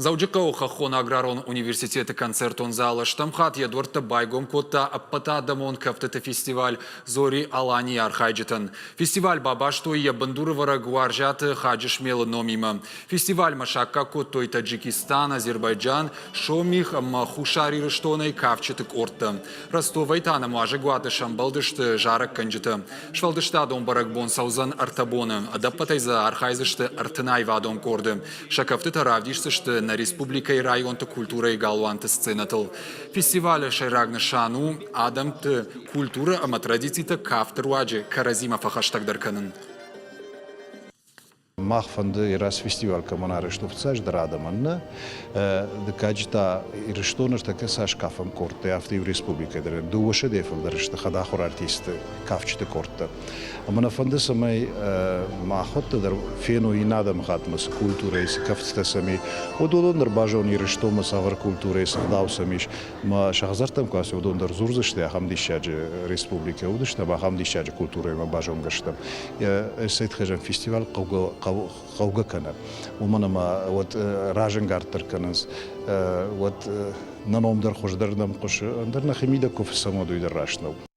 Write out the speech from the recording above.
Дзӕуджыхъӕуы хӕххон аграрон университеты концертон залы стӕм хатт йӕ дуӕрттӕ байгом кодта ӕппӕтадӕмон кӕфтыты фестиваль «Зори Алании» архайджытӕн. Фестиваль бабастой йӕ бындурӕвӕрӕг Уарзиаты Хаджысмелы номимӕ. Фестивальмӕ саккаг кодтой Таджикистан, Азербайджан, Сомих ӕмӕ Хуссар Ирыстонӕй кафджыты къордтӕ. Ростовӕй та нӕм уазӕгуаты сӕмбӕлдысты зарӕггӕнджытӕ. Сфӕлдыстадон бӕрӕгбон цӕудзӕн ӕртӕ боны. Ӕдӕппӕтӕй дзы архайдзысты 30 аивадон къорды. Сӕ кӕфтытӕ равдисдзысты нӕ республикӕйы районты культурӕйы галуанты сценӕтыл. Фестивалы сӕйраг нысан у адӕмты культурӕ ӕмӕ традицитӕ кафты руаджы кӕрӕдзимӕ фӕхӕстӕгдӕр кӕнын. Мах фӕнды Ирас фестиваль кӕмӕн арӕзт у фыццаджыдӕр адӕмӕн нӕ, дыккаджы та Ирыстоны ӕртӕккӕ цас кафӕм къордтӕ, афтӕ иу республикӕйы дӕр дыууӕсӕдӕйы фылдӕр сты хӕдахуыр артистты кафджыты къордтӕ. Ӕмӕ нӕ фӕнды, цӕмӕй махуӕттӕ дӕр феной иннӕ адӕмыхаттмӕ цы культурӕйы, цы кӕфтытӕ сӕм и, уыдон дӕр базоной Ирыстонмӕ цавӕр культурӕйы, цы ӕгъдау сӕм ис. Ӕмӕ сӕ хӕдзӕрттӕм куы ацӕуой, уыдон дӕр дзурдзысты, ахӕм диссаджы республикӕ уыдысты ӕмӕ ахӕм диссаджы культурӕимӕ базонгӕ стӕм. Сайтхӕзӕн фестиваль хъӕугӕ кӕны, уымӕн ӕмӕ уӕд разӕнгарддӕр кӕнынц, уӕд нӕ ном дӕр хуыздӕр нӕм хъуысы, ӕндӕр нӕхимидӕг куы фыссӕм, уӕд уый дӕр раст нӕу.